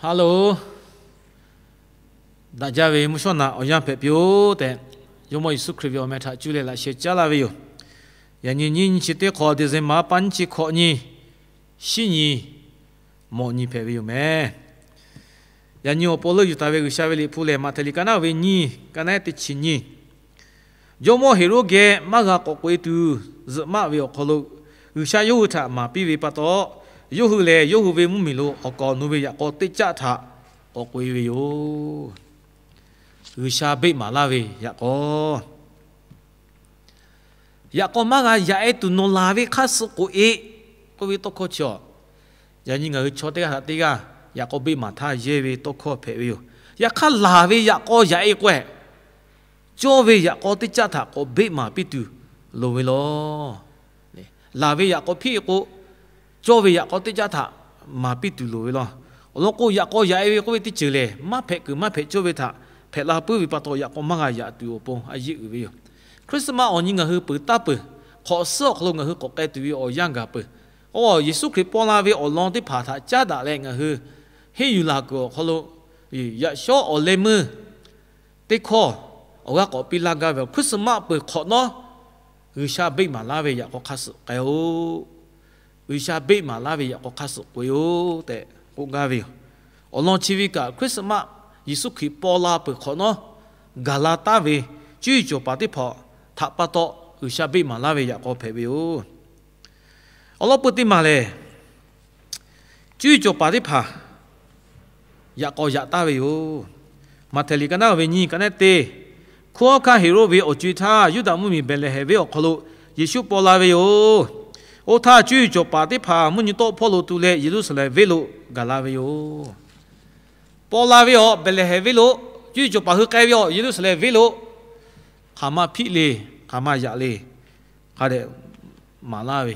Hello, daꞈ jaˇ ve mvuhˇ shawˉ naꞈ awˬ yanˇ hpehꞈ piˇ-oˆ tehꞈ, Jawˇmawˇ Yeˍsuˆ Hkriꞈ ve awˬ meh htaꞈ cuˇ leh laꞈ sheh caˉ laˇ ve yoˬ. Yaꞈ nyi nyiˇ nyi chi teˇ hk'awꞈ December pa nyiˇ chi hkawꞈ nyi, shinˉ nyi, mawꞈ nyi hpehꞈ ve yoˬ meh. Yaꞈ nyi awˬ pon leuˆ yuˬ taˍ ve G'uiˬsha ve liꞈ hpu lehˬ, Maꞈhtehˍ liꞈ ka naˉ ve nyiˇ, ka naˉ teˇ chi nyiˇ. Jawˇmawˇ Heˍroˆ geh maˇ g'a k'awꞈ k'oꞈ-e tuˬ, zuhꞈ maˆ ve awˬ hk'aw lo G'uiˬsha yawˇ hui htaꞈ maˍ piˇ ve pa taw, yawˇ hui lehˬ yawˇ hui ve mvuhˇmiˬ lo awˬ kaˍ awˬ nu ve yaꞈ k'aw teˇ caˆ htaꞈ k'awꞈ k'oꞈ-e ve yoˬ. G'uiˬsha beˆ maˍ laˇ ve yaꞈ k'aw, yaꞈ k'aw maˇ g'a yaꞈ-e tuˬ nawˬ laˬ ve hk'aˇ suh k'oꞈ-e k'oˆ ve tawˇ hkawˇ chi-a, yaꞈ nyi ngaˬ hui chaw teˇ g'aˇ htaꞈ teˇ g'aˇ yaꞈ k'aw beˆ maˍ htaˇ yehˇ ve tawˇ hkawˇ hpehꞈ ve yoˬ. Yaꞈ hk'aˇ, laˬ ve yaꞈ k'aw yaꞈ-e k'o, cawˇ ve yaꞈ k'aw teˇ caˆ htaꞈ k'awꞈ beˆ maˍ piˇ tuˬ loˍ ve law. Laˬ ve yaꞈ k'aw hpiˆ-e k'o, cawˇ ve yaꞈ k'aw teˇ caˆ htaꞈ maˍ piˇ tuˬ loˍ ve law. Awˬ lawn k'o, yaꞈ k'aw yaꞈ-e ve k'oˆ ve teˇ ceuˬ lehˬ, maˇ hpehꞈ kuiˬ maˇ hpehꞈ cawˇ ve htaꞈ hpehꞈ la puiˉ ve pa taw, yaꞈ k'aw maˇ g'a yaꞈ tuˬ awˬ pon a yeˆ uiˍ ve yoˬ. Christmas awˬ nyi ngaˬ hui peuˬ taˇ peuˬ, hk'awꞈ suhˉ awˬ hk'aw lo ngaˬ hui k'awꞈ k'ai tuˬ ve awˬ yanˇ gaˬ peuˬ. K'o, Yeˍsuˆ Hkriꞈ paw la ve awˬ lawn teˇ hpaˍ htaꞈ caˉ daꞈ leh ngaˬ hui henˇ yuˬ laˬ kuiˬ awˬ hk'aw lo, yaꞈ shawˉ awˬ leh meuˇ teˇ hkawˇ awˬ g'aˇ k'awꞈ piˇ laˇ gaˇ ve, Christmas peuˬ hk'awꞈ nawˉ G'uiˬsha beˆ maˍ laˇ ve yaꞈ k'aw hk'aˇ suh k'ai-oˆ. G'uiˬsha beˆ maˍ laˇ ve yaꞈ k'aw hk'aˇ suh k'oꞈ-e-oˆ tehꞈ k'oˆ gaˇ ve yoˬ. Awˬ lawn chi ve kaꞈ, Christmas Yeˍsuˆ Hkriꞈ paw la peuˬ hk'awꞈ nawˉ gaˬ la taˉ ve cuˇ yiˍ cawˬ paˍ teˇ hpaˍ htaꞈ pa taw, G'uiˬsha beˆ maˍ laˇ ve yaꞈ k'aw hpehꞈ ve yoˬ. Awˬ lawn peuˬ teˇ maˬ lehˬ, cuˇ yiˍ cawˬ paˍ teˇ hpaˍ yaꞈ k'aw yaꞈ taˍ ve yoˬ. Maꞈhtehˍ liꞈ ka naˉ ve nyiˇ, ka naˉ teˇ, hkunˉ hawˉ hkanˇ Heˍroˆ ve awˬ co-e htaˇ, Yuˇdaꞈ mvuhˇmiˬ Behˍlehˍhehnˍ venˇ awˬ hk'aw lo Yeˍsuˆ paw la ve yoˬ. Oˇ htaˇ, cuˇ yiˍ cawˬ paˍ teˇ hpaˍ mvuhˇ nyi tawˆ hpawˇ lo tu leh Yeˍruˆsaˍlehnˍ venˇ lo gaˬ la ve yoˬ. Paw la ve awˬ Behˍlehˍhehnˍ venˇ lo, cuˇ yiˍ cawˬ paˍ hui k'ai ve awˬ Yeˍruˆsaˍlehnˍ venˇ lo, hk'aˬ ma hpiˆ le, hk'aˬ ma yaꞈ le, hk'a dehꞈ maˍ laˇ ve.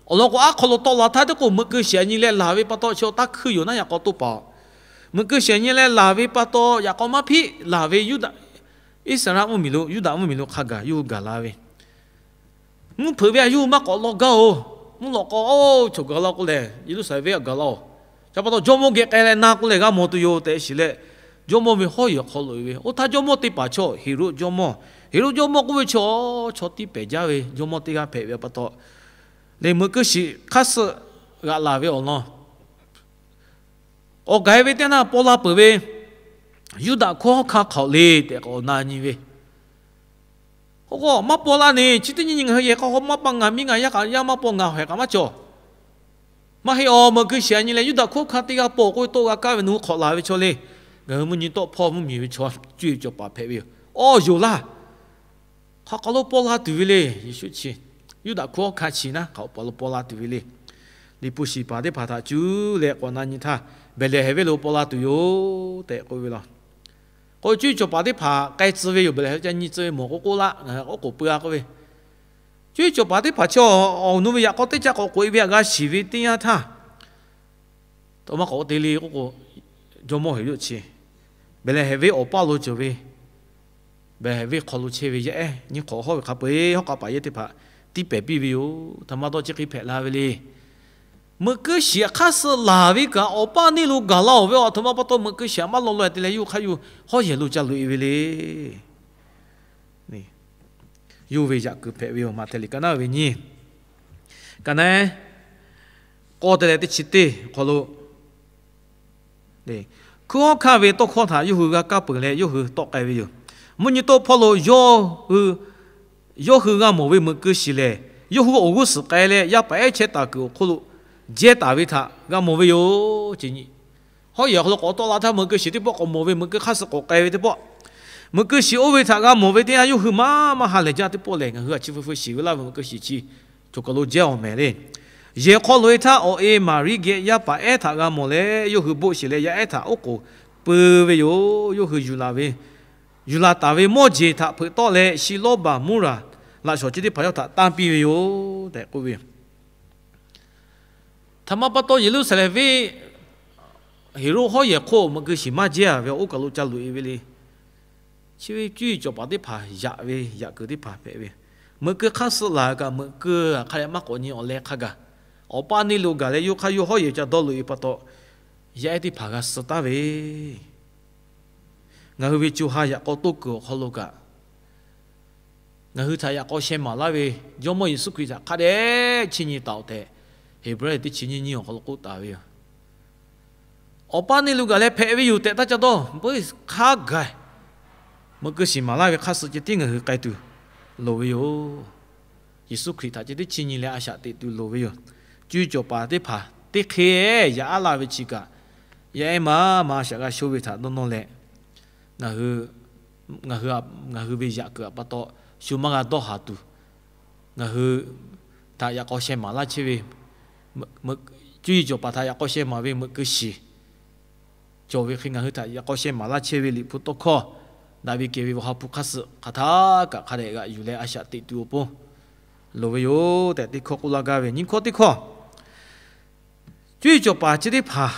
Awˬ lawn k'o, aˉ hk'aw lo tawˆ la htaˇ teˇ k'o, meuꞈ keu shiˍ nyi leh laˬ ve pa taw, chi awˬ taˇ hkuiˇ yoˬ naˉ yaꞈ k'aw toˇ paˍ-oˬ. Meuꞈ keu shiˍ nyi leh laˬ ve pa taw, yaꞈ k'aw maˇ hpiˆ laˬ ve Yuˇdaꞈ, Iˉsaˍreˍlaˆ mvuhˇmiˬ lo, Yuˇdaꞈ mvuhˇmiˬ lo hk'a gaˬ yawˇ hui gaˬ la ve. Mvuhˇ hpeuꞈ ve a yawˇ hui maˇ k'awꞈ law gaˇ-oˬ. Mvuhˇ lawꞈ k'aw, oˇ, choˬ gaˬ la k'o lehˬ, Yeˍruˆsaˍlehnˍ venˇ gaˬ laˇ-oˬ. Chi pa taw, jawˇmawˇ geh k'ai leh na k'o lehˬ, g'a mawˬ tuˬ yoˬ tehꞈ shiˍ leh, jawˇmawˇ ve hawˉ yehˬ hk'aw loꞈ-e ve. Oˇ htaˇ, jawˇmawˇ teˇ paˍ chaw Heˍroˆ jawˇmawˇ, Heˍroˆ jawˇmawˇ k'oˆ ve chaw, chaw tiˇ pehˍ jaˇ ve jawˇmawˇ teˇ g'aˇ hpehꞈ ve pa taw, lehˬ meuꞈ keu shiˍ hk'aˇ suh g'aꞈ laˬ ve awˬ lawn, awˬ gaˬ-e ve teˇ naˇ paw la peuˬ ve Yuˇdaꞈ hkunˉ hawˉ hkanˇ hk'aoˍ le tehꞈ k'awꞈ na nyi ve. Oˇ k'o, maˇ paw la neˬ, chi teˇ nyi nyi ngaˬ hui yehˬ hk'aw k'o maˇ paw, ngaˬ miˇ ngaˬ yaˇ kaꞈ yaˇ maˇ paw, ngaˬ hawehˬ kaꞈ maˇ cawˬ. Maˇ heˆ awˬ, meuꞈ keu shiˍ nyi leh Yuˇdaꞈ hkunˉ hawˉ hkanˇ teˇ g'aˇ paw k'oˆ ve, toˆ g'a kaˇ ve nawˬ hui hk'awꞈ laˬ ve chaw le. Ngaˬ hui mvuhˇ nyi tawˆ hpawˇ mvuhˇmiˬ ve chaw cuˇ yiˍ cawˬ paˍ hpehꞈ ve yoˬ. Awˇ, yonˍ laˇ. Hk'aˬ hk'aw lo paw la tuˬ ve le. Yeˍsuˆ chi Yuˇdaꞈ hkunˉ hawˉ hkanˇ chi naˉ hk'aˬ hk'aw lo paw la tuˬ ve le. Liꞈ hpu shiˍ paˍ teˇ hpaˍ htaꞈ cuˇ leh k'awꞈ na nyi htaˇ, Behˍlehˍhehnˍ venˇ lo paw la tuˬ yoˬ tehꞈ k'oˆ ve law. K'o, cuˇ yiˍ cawˬ paˍ teˇ hpaˍ k'ai tcuh ve yoˬ. Behˍlehˍhehnˍ ca nyi tcuh ve mawˬ k'o k'oˆ laˇ, ngaˬ hui k'oˆ k'oˍ pui-a k'oˆ ve, cuˇ yiˍ cawˬ paˍ teˇ hpaˍ chi awˬ nu ve yaꞈ k'aw teˇ caˆ k'awꞈ k'oꞈ-e ve htaꞈ g'a shiˍ ve teˇ yanˇ htaˇ, taw maˇ k'awꞈ te le k'oˆ k'o, jawˇmawˇ Heˍroˆ chi Behˍlehˍhehnˍ venˇ awˬ paˇ lo cawˬ ve Behˍlehˍhehnˍ venˇ hk'aw lo chehˇ ve yaˇ ehˉ nyiˇ hk'awꞈ hawˉ ve hk'a peu-eˬ hawˉ k'a paˍ yehˇ teˇ hpaˍ tiˇ pehˍ piˇ ve yoˬ. Htaꞈ ma taw chi hk'e hpehꞈ la ve le. Meuꞈ keu shiˍ hk'aˇ suh laˬ ve kaꞈ, awˬ paˇ neˇ lo gaˬ la-oˬ ve awˬ htoꞈ ma pa taw, meuꞈ keu shiˍ maˇ law lo-e te leh, yawˇ hk'aˇ yawˇ hawˉ yehˬ lo ca loꞈ-e ve le. Yawˇ ve yaꞈ kuiˬ hpehꞈ ve yoˬ. Maꞈhtehˍ liꞈ ka naˉ ve nyiˇ, ka naˉ k'awˇ te leh teˇ chi teˇ hk'aw lo hkunˉ hawˉ hkanˇ ve tawˇ hkawˇ htaꞈ yawˇ hui g'a kaˇ peuˬ leh, yawˇ hui tawˆ k'ai ve yoˬ. Mvuhˇ nyi tawˆ hpawˇ lo yawˇ hui g'a mawˬ ve meuꞈ keu shiˍ lehˬ, yawˇ hui awˬ g'uˇ suhˍ k'ai leh, yaˇ paˍ ehˉ chehˇ taˍ kuiˬ awˬ hk'oˆ lo jehˇ taˍ ve htaꞈ g'a mawˬ ve yoˬ. Hawˉ yehˬ awˬ hk'aw lo k'awꞈ tawˆ la htaˇ, meuꞈ keu shiˍ teˇ pawˆ k'awꞈ mawˬ ve, meuꞈ keu hk'aˇ suh k'awꞈ k'ai ve teˇ pawˆ, meuꞈ keu shiˍ oˇ ve htaꞈ g'a mawˬ ve teˇ yanˇ, yawˇ hui maˇ maˇ ha lehˬ jaˇ teˇ pawˆ lehˬ, ngaˬ hui a chi feu feu shiˍ ve laˇ ve meuꞈ keu shiˍ chi choˬ kaˬ lo jehˇ awˬ mehˍ le. Yehˬ hk'aw loꞈ-e htaˇ, awˬ e Maˍriˆ geh yaˇ paˍ ehˉ htaꞈ g'a mawˬ leh, yawˇ hui boˆ sheˍ leh, yaˇ ehˉ htaꞈ oˉ k'oˍ pui ve yoˬ. Yawˇ hui yuˬ laˬ ve, yuˬ laˬ taˍ ve mawˇ jeˬ htaꞈ hpeuꞈ tawˆ leh, shi lawˇ baˬ muˇraˬ laꞈ shawnˍ chi teˇ hpaˍ yawˇ htaꞈ tanˇ piˇ ve yoˬ tehꞈ k'oˆ ve yoˬ. Htaꞈ ma pa taw, Yeˍruˆsaˍlehnˍ venˇ Heˍroˆ hawˉ yehˬ hk'oˆ meuꞈ keu shiˍ maˇ jehˇ-a ve, oˇ kaˬ lo ca loꞈ-e ve le. Chi ve cuˇ yiˍ cawˬ paˍ teˇ hpaˍ yaꞈ ve yaꞈ kuiˬ teˇ hpaˍ hpehꞈ ve. Meuꞈ keu hk'aˇ suh laˬ kaꞈ, meuꞈ keu hk'a dehꞈ maˇ k'awꞈ nyi awˬ leh hk'a gaˬ, awˬ paˇ neˇ lo gaˬ leh, yawˇ hk'aˇ yawˇ hawˉ yehˬ ca dawˇ loꞈ-e pa taw, yaˇ ehˉ teˇ hpaˍ g'a suh taˍ ve, ngaˬ hui ve co ha yaꞈ k'aw toˇ kuiˬ awˬ hk'aw lo kaꞈ, ngaˬ hui htaꞈ yaꞈ k'aw sheh maˍ laˇ ve Jawˇmawˇ Yeˍsuˆ Hkriꞈ htaꞈ hk'a dehꞈ chiˇ nyi taˍ-oˬ tehꞈ, Heˍbrehˇ teˇ chi nyiˇ nyiˇ awˬ hk'aw lo k'oˆ taˍ ve yoˬ. Awˬ pa neˇ lo gaˬ leh hpehꞈ ve yoˬ tehꞈ taˇ ca dawˇ, beuꞈ hk'a gaˬ meuꞈ keu shiˍ maˍ laˇ ve hk'a suh ceh tiˉ ngaˬ hui k'ai tuˬ loˍ ve yoˬ. Yeˍsuˆ Hkriꞈ htaꞈ ceh tiˉ chiˇ nyi leh a shaꞈ teꞈ tuˬ loˍ ve yoˬ. Cuˇ yiˍ cawˬ paˍ teˇ hpaˍ teˇ hk'e yaꞈ aˉ laˇ ve chi kaꞈ, yaˇ ehˉ maˇ maˇ a shaꞈ g'a sho ve htaꞈ dawˇ nawˇ leh, ngaˬ hui, ngaˬ hui ve yaꞈ kuiˬ htaꞈ pa taw shu maˇ g'a dawˇ haˍ tuˬ, ngaˬ hui htaꞈ yaꞈ k'aw sheh maˍ laˇ chehˇ ve, cuˇ yiˍ cawˬ paˍ htaꞈ yaꞈ k'aw sheh maˍ ve meuꞈ keu shiˍ cawˬ ve hk'e ngaˬ hui htaꞈ yaꞈ k'aw sheh maˍ laˇ chehˇ ve Liꞈ hpu tawˇ hkawˇ daꞈ ve kehˬ ve Awˬ ha hpu hk'aˇ suh hk'aˬ htaˇ kaꞈ hk'a dehꞈ g'aꞈ yuˬ leh a shaꞈ teꞈ tuˬ awˬ pon loˍ ve yoˬ tehꞈ teˇ hkawˇ k'oˆ laˇ gaˇ ve. Nyiˇ hkawˇ teˇ hkawˇ, cuˇ yiˍ cawˬ paˍ chi teˇ hpaˍ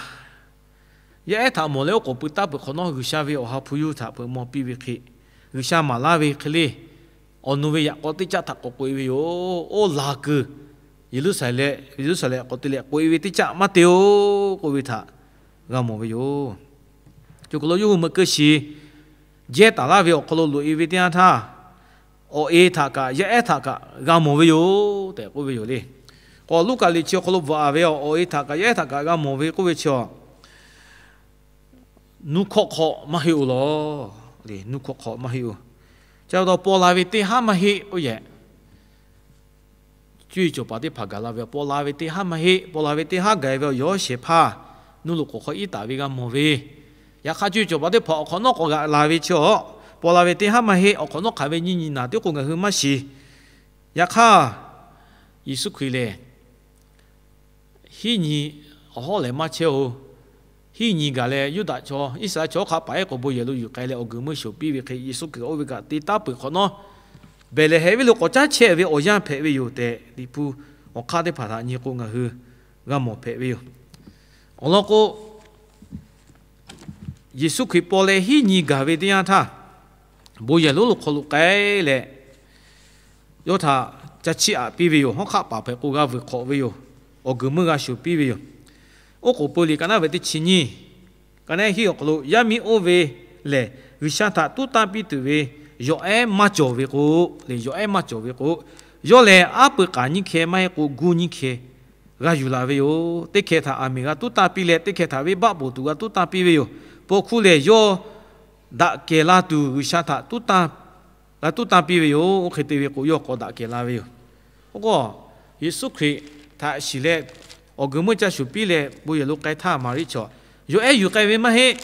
yaˇ ehˉ htaꞈ mawˬ leh oˉ k'oˍ pui taˉ peuˬ hk'awꞈ nawˉ, G'uiˬsha ve Awˬ ha hpu yuˇ htaꞈ peuˬ maw piˇ ve hk'e, G'uiˬsha maˍ laˇ ve hk'e le, awˬ nu ve yaꞈ k'aw teˇ caˆ htaꞈ k'awꞈ k'oꞈ e ve yoˬ. Oˇ laˬ kuiˬ Yeˍruˆsaˍlehnˍ, Yeˍruˆsaˍlehnˍ k'awꞈ te leh k'oꞈ e ve teˇ caˆ maˇ te-oˬ k'oˆ ve htaꞈ g'a mawˬ ve yoˬ. Cawˬ hk'aw lo yawˇ hui meuꞈ keu shiˍ jehˇ taˍ laˇ ve awˬ hk'aw lo loꞈ e ve teˇ yanˇ htaˇ, awˬ e htaꞈ kaꞈ yaˇ ehˉ htaꞈ kaꞈ g'a mawˬ ve yoˬ tehꞈ k'oˆ ve yoˬ le. K'o Luˉkaꞈ liꞈ chi awˬ hk'aw lo bvuhꞈ a ve, awˬ e htaꞈ kaꞈ yaˇ ehˉ htaꞈ kaꞈ g'a mawˬ ve k'oˆ ve chi a, nuˇ hkawˇ hk'aw maˇ heˆ-oˬ law. Nuˇ hkawˇ hk'aw maˇ heˆ-oˬ. Chi pa taw paw la ve teˇ haˉ maˇ heˆ k'oˆ yehˬ. Cuˇ yiˍ cawˬ paˍ teˇ hpaˍ gaˬ la ve, paw la ve teˇ haˉ maˇ heˆ. Paw la ve teˇ haˉ gaˬ ve awˬ yawˇ shehˍ hpaˇ nuˇ loꞈ k'oˍ hk'aw iˉ taˍ ve g'a mawˬ ve. Yaꞈ hk'aˇ cuˇ yiˍ cawˬ paˍ teˇ hpaˍ awˬ hk'awꞈ nawˉ k'awꞈ g'aꞈ la ve chi a, paw la ve teˇ haˉ maˇ heˆ. Awˬ hk'awꞈ nawˉ hk'aˬ ve nyiˇ nyi naˍ tiˉ k'o ngaˬ hui maˇ shiˍ. Yaꞈ hk'aˇ, Yeˍsuˆ Hkriꞈ lehˬ, hiˉ nyi awˬ hawˉ lehˬ maˇ chehˇ-oˬ. Hiˉ nyi gaˬ leh Yuˇdaꞈ chaw, Iˉsaˍreˍlaˆ chaw hk'a paˍ ehˉ k'o bon yehˬ lo yuˬ k'ai leh awˬ guiˬ meuˇ shoˍ piˇ ve hk'e, Yeˍsuˆ Hkriꞈ oˇ ve kaꞈ te taˉ peuˬ hk'awꞈ nawˉ, Behˍlehˍhehnˍ venˇ lo k'awꞈ caˉ chehˇ ve awˬ yanˇ hpehꞈ ve yoˬ tehꞈ, Liꞈ hpu awˬ hk'aˇ teˇ hpaˍ htaꞈ nyi k'o ngaˬ hui g'a mawˬ hpehꞈ ve yoˬ. Awˬ lawn k'o, Yeˍsuˆ Hkriꞈ paw leh hiˉ nyi gaˬ ve teˇ yanˇ htaˇ, bon yehˬ lonˉ lo hk'aw lo k'ai leh, yawˇ htaꞈ ca chiˇ aꞈ piˇ ve yoˬ. Hawˉ hk'aˆ paˍ hpehꞈ k'o g'a vuiˬ hk'awꞈ ve yoˬ. Awˬ guiˬ meuˇ g'a shoˍ piˇ ve yoˬ. Oˉ k'oˍ pui liꞈ ka naˉ ve teˇ chi nyiˇ, ka naˉ hiˉ awˬ hk'aw lo, yaˇ miˇ oˇ ve lehˬ G'uiˬsha htaꞈ tuˉ tanˇ piˇ tuˬ ve yawˬ ehˉ maˇ cawˬ ve k'o, le yawˬ ehˉ maˇ cawˬ ve k'o, yawˇ lehˬ aˉ pui k'aˍ nyiˇ hkeh maˇ heˆ k'o guˇ nyiˇ hkeh g'a yuˬ la ve yoˬ. Teˇ hkeh htaꞈ aˬ miˍ g'a tuˉ tanˇ piˇ leh, teˇ hkeh htaꞈ venˇbaˆ poˬ tuˬ g'a tuˉ tanˇ piˇ ve yoˬ. Paw hkuˇ lehˬ, yawˇ daꞈ kehˬ la tuˬ G'uiˬsha htaꞈ tuˉ tanˇ, g'a tuˉ tanˇ piˇ ve yoˬ. Oˇ hk'e te ve k'o, yawˇ k'awꞈ daꞈ kehˬ la ve yoˬ. Oˇ k'o, Yeˍsuˆ Hkriꞈ htaꞈ shiˍ leh, awˬ guiˬ meuˇ ca shuˍ piˇ leh bon yehˬ lo k'ai htaˇ, Maˍriˆ chaw yawˬ ehˉ yuˬ k'ai ve maˇ heˆ.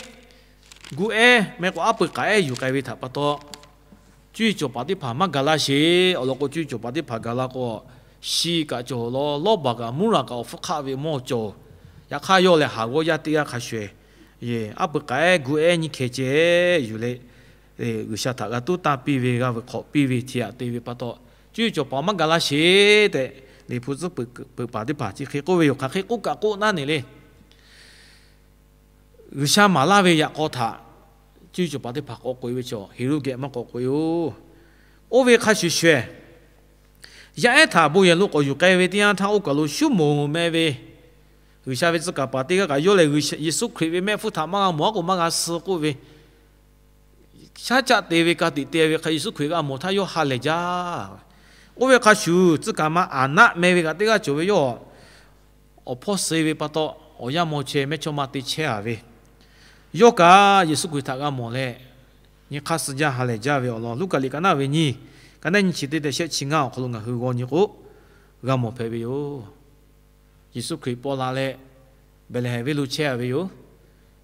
Guˇ ehˉ meh k'o aˉ pui k'aˍ ehˉ yuˬ k'ai ve htaꞈ pa taw, cuˇ yiˍ cawˬ paˍ teˇ hpaˍ maˇ gaˬ la sheˍ. Awˬ lawn k'o, cuˇ yiˍ cawˬ paˍ teˇ hpaˍ gaˬ la k'o, shi kaꞈ cawˬ law, lawˇ baˬ kaꞈ muˉ raˬ kaꞈ awˬ hpfuhˇ hk'aˆ ve mawˇ cawˬ. Yaꞈ hk'aˇ, yawˇ lehˬ haˍ g'awˇ yaˇ teˇ g'aˇ hk'a shuˍ shuˍ, aˉ pui k'aˍ ehˉ guˇ ehˉ nyiˇ hkeh ceh yuˬ leh, G'uiˬsha htaꞈ g'a tuˉ tanˇ piˇ ve, g'a vuiˬ hk'awꞈ piˇ ve hti aꞈ te ve pa taw, cuˇ yiˍ cawˬ paˍ maˇ gaˬ la sheˍ tehꞈ, Liꞈ hpu tcuhˉ peuˬ paˍ teˇ hpaˍ chi hk'e k'oˆ ve yoˬ. Hk'aˬ hk'e k'oˆ kaꞈ k'oˆ naˉ ne le, G'uiˬsha maˍ laˇ ve yaꞈ k'aw htaꞈ cuˇ yiˍ cawˬ paˍ teˇ hpaˍ k'awꞈ k'oꞈ e ve chaw, Heˍroˆ geh maˇ k'awꞈ k'oꞈ e-oˬ. Oˇ ve hk'a shuˍ shuˍ, yaˇ ehˉ htaꞈ bon yehˬ lo k'awꞈ yuˬ k'ai ve teˇ yanˇ htaˇ, oˇ kaˬ lo Suˉmonˍ meh ve G'uiˬsha ve tcuh kaˍ paˍ teˇ g'aˇ kaꞈ yawˇ lehˬ, Yeˍsuˆ Hkriꞈ ve mehˆ hpfuhˇ htaꞈ maˇ g'a mawˬ a k'o maˇ g'a suh k'oˆ ve, shaˉ caˆ te ve ka tiꞈ te ve hk'a Yeˍsuˆ Hkriꞈ g'a mawˬ htaˇ yawˇ ha lehˬ jaˇ. Oˇ ve hk'a shuˍ, tcuh kaˍ ma Aˍnaˆ meh ve kaꞈ teˇ g'aˇ cawˬ ve, yawˇ awˬ hpawˇ suh ve pa taw, awˬ yanˇ maw chehˇ mehˇchawˇ ma te chehˇ a ve, yawˇ kaꞈ Yeˍsuˆ Hkriꞈ htaꞈ g'a mawˬ leh, nyi hk'aˇ suh jaˇ ha lehˬ jaˇ ve awˬ lawn Luˉkaꞈ liꞈ ka naˉ ve nyiˇ, ka naˉ nyi chi teˇ te shehˆ chi ngaˇ awˬ hk'aw lo ngaˬ hui g'aw nyi k'o, g'a mawˬ hpehꞈ ve yoˬ. Yeˍsuˆ Hkriꞈ paw la leh, Behˍlehˍhehnˍ venˇ lo chehˇ a ve yoˬ.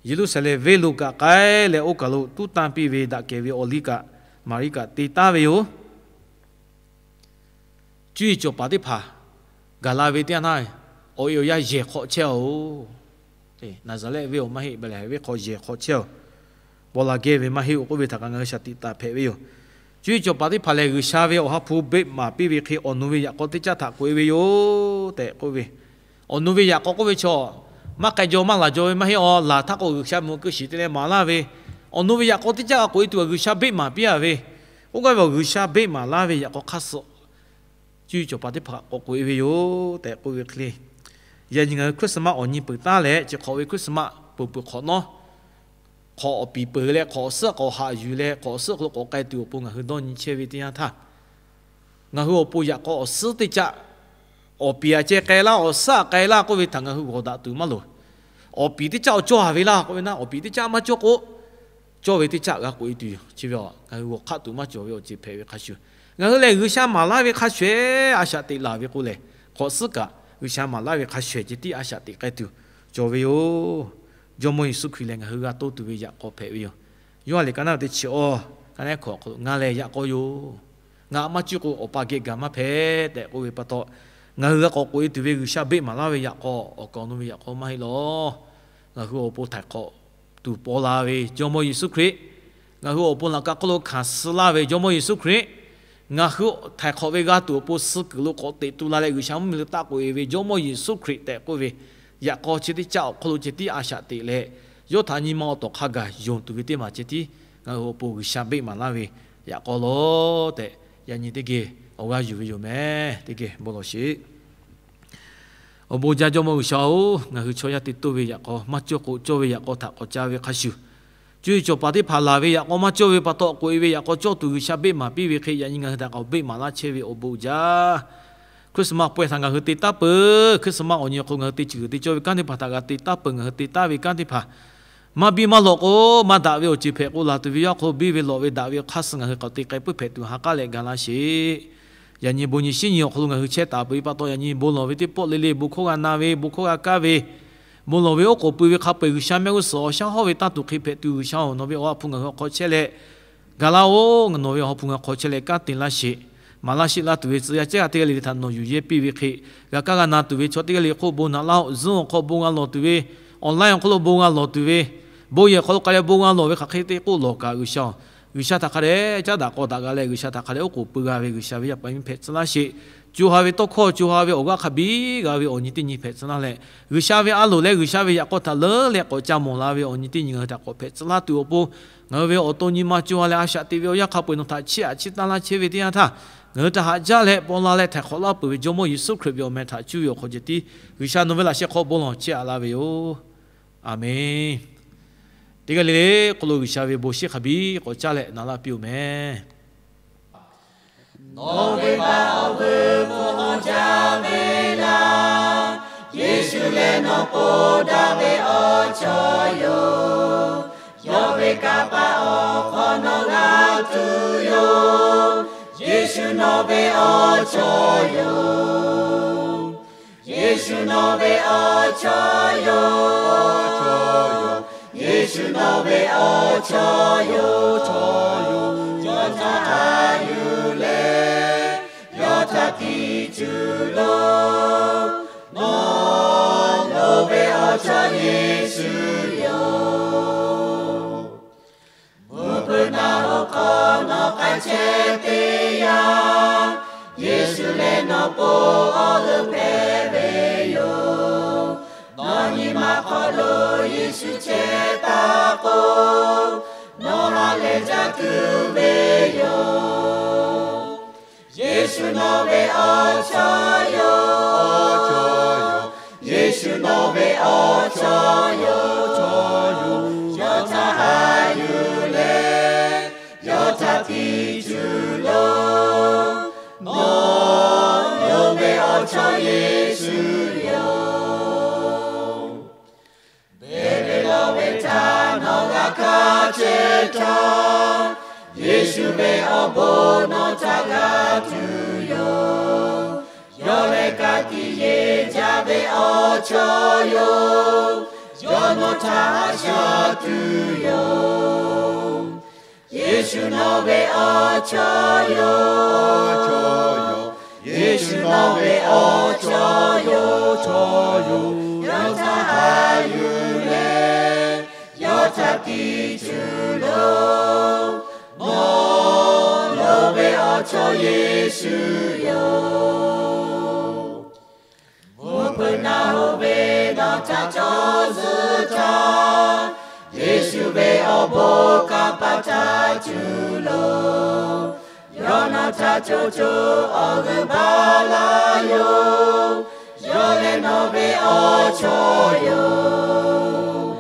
Yeˍruˆsaˍlehnˍ venˇ lo kaꞈ k'ai leh, oˇ kaˬ lo tuˉ tanˇ piˇ ve daꞈ kehˬ ve awˬ liˇ kaꞈ, Maˍriˆ kaꞈ te taˉ ve yoˬ. Cuˇ yiˍ cawˬ paˍ teˇ hpaˍ gaˬ la ve teˇ yanˇ htaˇ, awˬ e awˬ yaˇ yehˬ hk'awꞈ chehˇ-oˬ. Naˍzaˍrehˆ venˇ awˬ maˇ heˆ, Behˍlehˍhehnˍ venˇ hk'aw yehˬ hk'awꞈ chehˇ-oˬ. Paw la geh ve maˇ heˆ-oˬ k'oˆ ve htaꞈ kaꞈ ngaˬ hui shaˍ tiꞈ taˍ hpehꞈ ve yoˬ. Cuˇ yiˍ cawˬ paˍ teˇ hpaˍ lehˬ, G'uiˬsha ve awˬ ha hpu beˆ maˍ piˇ ve hk'e awˬ nu ve yaꞈ k'aw teˇ caˇ htaꞈ k'oꞈ e ve yoˬ tehꞈ k'oˆ ve, awˬ nu ve yaꞈ k'aw k'oˆ ve chaw, maˇ k'ai jaw maˇ laˬ jaw ve maˇ heˆ. Awˬ laˬ htaˇ k'o G'uiˬsha meuꞈ keu shiˍ te leh maˍ laˇ ve, awˬ nu ve yaꞈ k'aw teˇ caˇ g'a k'oꞈ e tuˬ G'uiˬsha beˆ maˍ piˇ a ve, oˇ gaˇ ve awˬ G'uiˬsha beˆ maˍ laˇ ve yaꞈ k'aw hk'aˇ suh cuˇ yiˍ cawˬ paˍ teˇ hpaˍ k'awꞈ k'oꞈ e ve yoˬ tehꞈ k'oˆ ve hk'e le. Yaꞈ nyi ngaˬ hui Christmas awˬ nyi peuˬ taˉ leh, chi hk'awꞈ ve Christmas peuˬ peuˬ hk'awꞈ nawˉ, hk'awꞈ awˬ piˍ peuˬ leh hk'awꞈ awˬ suhˉ k'awꞈ haꞈ yuˬ leh hk'awꞈ awˬ suhˉ hk'aw lo k'awꞈ k'ai tuˬ awˬ pon ngaˬ hui dawˇ nyi chehˇ ve teˇ yanˇ htaˇ, ngaˬ hui awˬ pon yaꞈ k'aw awˬ suhˉ teˇ caˆ, awˬ piˍ aꞈ ceh k'ai laˇ, awˬ suhˉ aꞈ k'ai laˇ k'oˆ ve htaꞈ ngaˬ hui g'awˬ daꞈ tuˬ maˇ loˍ. Awˬ piˍ teˇ caˆ awˬ cawˇ haˍ ve laˇ k'oˆ ve naˉ, awˬ piˍ teˇ caˆ maˇ cawˇ k'o, cawˇ ve teˇ caˆ g'a k'oꞈ e tuˬ yoˬ. Chi ve ngaˬ hui g'awˬ hk'aˆ tuˬ maˇ cawˬ ve awˬ ceuˬ hpehꞈ ve hk'a shuˍ, ngaˬ hui lehˬ G'uiˬsha maˍ laˇ ve hk'a shuˍ shuˍ a shaꞈ teꞈ laˬ ve k'o lehˬ, hk'awꞈ suhˉ kaꞈ G'uiˬsha maˍ laˇ ve hk'a shuˍ shuˍ ceh tiˉ a shaꞈ teꞈ k'ai tuˬ cawˬ ve yoˬ. Jawˇmawˇ Yeˍsuˆ Hkriꞈ lehˬ ngaˬ hui g'a toˇ tuˬ ve yaꞈ k'aw hpehꞈ ve yoˬ. Yoˇhanˬ liꞈ ka naˉ teˇ chi awˇ, ka naˉ hkawꞈ hk'aw lo, Ngaˬ lehˬ yaꞈ k'aw yoˬ. Ngaˬ aꞈ maˇ cuˇ k'o, Awˬ pa geh gaˬ maˇ hpehꞈ tehꞈ k'oˆ ve pa taw, ngaˬ hui g'a k'awꞈ k'oꞈ e tuˬ ve G'uiˬsha beˆ maˍ laˇ ve yaꞈ k'aw awˬ kaˍ awˬ nu ve yaꞈ k'aw maˇ heˆ lawˬ. Ngaˬ hui awˬ pon htaiˍ hk'awꞈ tuˬ paw la ve Jawˇmawˇ Yeˍsuˆ Hkriꞈ, ngaˬ hui awˬ pon laꞈ ka hk'oˆ lo hkanˍ suh laˇ ve Jawˇmawˇ Yeˍsuˆ Hkriꞈ, ngaˬ hui htaiˍ hk'awꞈ ve g'a tuˬ awˬ pon suh kuiˬ lo k'awꞈ teꞈ tu la leh G'uiˬsha mvuhˇmiˬ lo taˆ k'oꞈ e ve Jawˇmawˇ Yeˍsuˆ Hkriꞈ tehꞈ k'oˆ ve yaꞈ k'aw chi teˇ caˆ awˬ hk'aw lo ceh tiˉ a shaꞈ teꞈ leh, yawˇ htaꞈ nyi ma awˬ tawˍ hk'a gaˬ yonˍ tuˬ ve teˇ maˬ ceh tiˉ ngaˬ hui awˬ pon G'uiˬsha beˆ maˍ laˇ ve yaꞈ k'aw lawˬ tehꞈ, yaꞈ nyi teˇ geh awˬ g'aˇ yuˬ ve yoˬ meh. Teˇ geh bon lawˬ sheˍ. Awˬ bon jaˇ Jawˇmawˇ G'uiˬsha-oˬ, ngaˬ hui chaw yaˇ te toˇ ve yaꞈ k'aw maˇ cawˇ k'o, cawˇ ve yaꞈ k'aw htaꞈ k'awꞈ ca ve hk'a shuˍ, co e cawˬ paˍ teˇ hpaˍ laˬ ve yaꞈ k'aw maˇ cawˇ ve pa taw k'oꞈ e ve yaꞈ k'aw cawˇ tuˬ G'uiˬsha beˆ maˍ piˇ ve hk'e, yaꞈ nyi ngaˬ hui htaꞈ k'awꞈ beˆ maˍ laˇ chehˇ ve awˬ bon jaˇ. Christmas pawehˇ htaꞈ ngaˬ hui te taˉ peuˬ. Christmas awˬ nyi awˬ hk'aw lo ngaˬ hui te ceuˬ g'uiˬ te cawˇ ve kanˉ teˇ hpaˍ htaꞈ g'a te taˉ peuˬ. Ngaˬ hui te taˉ ve kanˉ teˇ hpaˍ maˇ biˇ maˇ lawꞈ k'o, maˇ daꞈ ve awˬ ceuˬ hpehꞈ k'o, laˬ tuˬ ve yaˇ hk'aw biˇ ve lawꞈ ve daꞈ ve awˬ hk'aˇ suh ngaˬ hui k'awꞈ te k'ai puiˉ hpehꞈ tuˬ ha k'aˉ leh ga laˇ sheˍ. Yaꞈ nyi bon nyi shinˉ nyi awˬ hk'aw lo ngaˬ hui chehˇ taˍ peuˬ ve pa taw, yaꞈ nyi bon lawˬ ve teˇ pawˆ le le, bon hkawˇ g'a na ve, bon hkawˇ g'a kaˇ ve, bon lawˬ ve oˉ k'oˍ pui ve hk'a peu-eˬ G'uiˬsha mehˆ g'uˇ suhˍ awˬ shaˉ hawˉ ve tanˇ tuˬ hk'e hpehꞈ tuˬ, G'uiˬsha-oˬ, nawˬ ve awˬ ha hpu ngaˬ hui awˬ hk'aw chehˇ leh ga laˇ-oˬ. Nawˬ ve awˬ ha hpu ngaˬ hui hk'aw chehˇ leh kanˉ te laˇ sheˍ. Maˍ laˇ sheˆ laˇ tuˬ ve tcuh yaˇ cehˇ g'a teˇ g'aˇ le le htaꞈ nawˬ yuˬ yehˇ piˇ ve hk'e, g'a kaˇ g'a na tuˬ ve chaw teˇ g'aˇ le hk'oˆ bon naꞈ laˇ-oˬ. Zoom awˬ hk'aw bon g'a lawˬ tuˬ ve, online awˬ hk'aw lo bon g'a lawˬ tuˬ ve, bon yehˬ hk'aw lo k'ai leh bon g'a lawˬ ve hk'aˬ hk'e te k'oˆ lawˬ kaꞈ, G'uiˬsha-oˬ, G'uiˬsha htaꞈ hk'a dehꞈ caˉ daꞈ k'aw daꞈ g'a leh, G'uiˬsha htaꞈ hk'a dehꞈ oˉ k'oˍ pui g'a ve G'uiˬsha ve yaˇ paˍ yaˇ miˇ hpehꞈ tcuh laˇ sheˍ. Co ha ve tawˇ hkawˇ, co ha ve awˬ g'aˇ hk'a biˇ g'a ve awˬ nyi teˇ nyi hpehꞈ tcuh laˇ leh, G'uiˬsha ve a loˍ leh G'uiˬsha ve yaꞈ k'aw htaꞈ leuˉ leh k'awꞈ ca mawˬ la ve awˬ nyi teˇ nyi ngaˬ hui htaꞈ k'awꞈ hpehꞈ tcuh laˇ tuˬ awˬ pon, ngaˬ hui ve awˬ to nyi ma co ha leh a shaꞈ teꞈ ve awˬ yanˇ hk'a peu-eˬ nawˬ htaꞈ chiˇ aꞈ chiˇ taˇ laˇ chehˇ ve teˇ yanˇ htaˇ, ngaˬ hui htaꞈ haꞈ jaˇ leh paw la leh htaiˍ hk'awꞈ laˇ peuˬ ve Jawˇmawˇ Yeˍsuˆ Hkriꞈ ve awˬ meh htaꞈ cuˇ ve awˬ hk'aw ceh tiˉ G'uiˬsha nawˬ ve laꞈ sheh hk'aw bon lawˬ chehˇ aꞈ laˇ ve yoˬ. Aˍmenˍ. Teˇ g'aˇ le le hk'aw lo G'uiˬsha ve bon shiˉ hk'a biˇ k'awꞈ caˇ leh na laˇ piˇ-oˬ meh. Nawˬ ve baꞈ awˬ vuiˬ k'o jaˇ ve laˇ. Yeˍsuˆ lehˬ nawˬ po daꞈ ve awˬ chawˇ yoˬ. Yawˇ ve kanˇ paˆ awˬ hk'aw nawˬ g'a tuˬ yoˬ. Yeˍsuˆ nawˬ ve awˬ chawˇ yoˬ. Yeˍsuˆ nawˬ ve awˬ chawˇ yoˬ. Yeˍsuˆ nawˬ ve awˬ chawˇ yoˬ. Yawˇ htaꞈ haꞈ yuˬ leh, yawˇ htaꞈ tiꞈ tuˬ loˬ. Nawˬ, nawˬ ve awˬ chawˇ Yeˍsuˆ yoˬ. Mvuhˇ hpeuꞈ naˆ hoꞈ hk'aw nawˬ k'ai chehˇ teˇ yanˇ, Yeˍsuˆ lehˬ nawˬ po awˬ g'euˆ hpehꞈ ve yoˬ. Nawˬ nyi ma hk'aw lo Yeˍsuˆ chehˇ taˍ k'o, nawˬ ha lehˬ jaˇ tuˬ ve yoˬ. Yeˍsuˆ nawˬ ve awˬ chawˇ yoˬ. Yeˍsuˆ nawˬ ve awˬ chawˇ yoˬ. Yawˇ htaꞈ haꞈ yuˬ leh, yawˇ htaꞈ tiꞈ tuˬ loˬ. Nawˬ, nawˬ ve awˬ chawˇ Yeˍsuˆ yoˬ. Beˬ ve lawˬ ve htaꞈ nawˬ g'a hkanˇ chehˇ htaˇ, Yeˍsuˆ ve awˬ bon nawˬ htaꞈ g'a tuˬ yoˬ. Yawˇ lehˬ ka tiꞈ yeˬ jaˇ ve awˬ chawˇ yoˬ. Yawˇ nawˬ htaꞈ haꞈ shaˉ tuˬ yoˬ. Yeˍsuˆ nawˬ ve awˬ chawˇ yoˬ. Yeˍsuˆ nawˬ ve awˬ chawˇ yoˬ. Yawˇ htaꞈ haꞈ yuˬ leh, yawˇ htaꞈ tiꞈ tuˬ loˬ. Nawˬ, nawˬ ve awˬ chawˇ Yeˍsuˆ yoˬ. Mvuhˇ hpeuꞈ naˆ hoꞈ ve nawˬ htaꞈ cawˬ zuhˆ htaˇ, Yeˍsuˆ ve awˬ bon kanˇ paˆ htaꞈ tuˬ loˬ. Yawˇ nawˬ htaꞈ co co awˬ g'euˆ baˬ laˇ yoˬ. Yawˇ lehˬ nawˬ ve awˬ chawˇ yoˬ.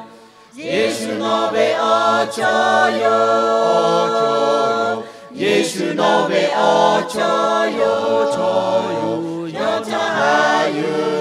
Yeˍsuˆ nawˬ ve awˬ chaw yoˬ. Yeˍsuˆ nawˬ ve awˬ chaw yoˬ. Chaw yoˬ. Yawˇ htaꞈ haꞈ yuˬ